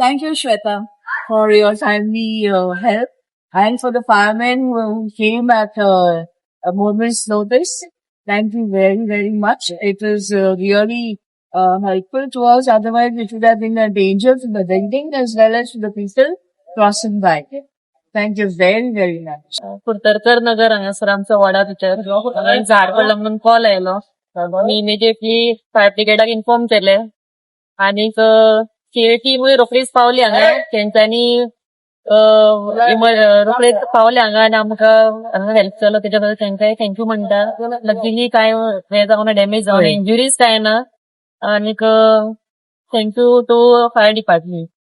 Thank you, Shweta, for your timely help and for the firemen who came at a moment's notice. Thank you very, very much. It was really helpful to us. Otherwise, it would have been a danger to the building as well as to the people crossing by. Thank you very, very much. Kurtarkar Nagar हांगासर आमचो वडा भितर हांगा एक झाड पडला म्हणून call आयलो. आमी इमिजिएटली फायर ब्रिगेडाक इन्फॉर्म केले आनीक सी टीमूय रोखडीच पावली हांगा. तेंच्यांनी रोखडेच पावले हांगा आनी आमकां हांगा हेल्प केलो. तेच्या बद्दल तेंकांय thank you म्हणटा. लकीली काय हे जावना, डॅमेज जावना, इंजुरीज काय ना. आनीक thank you to fire department.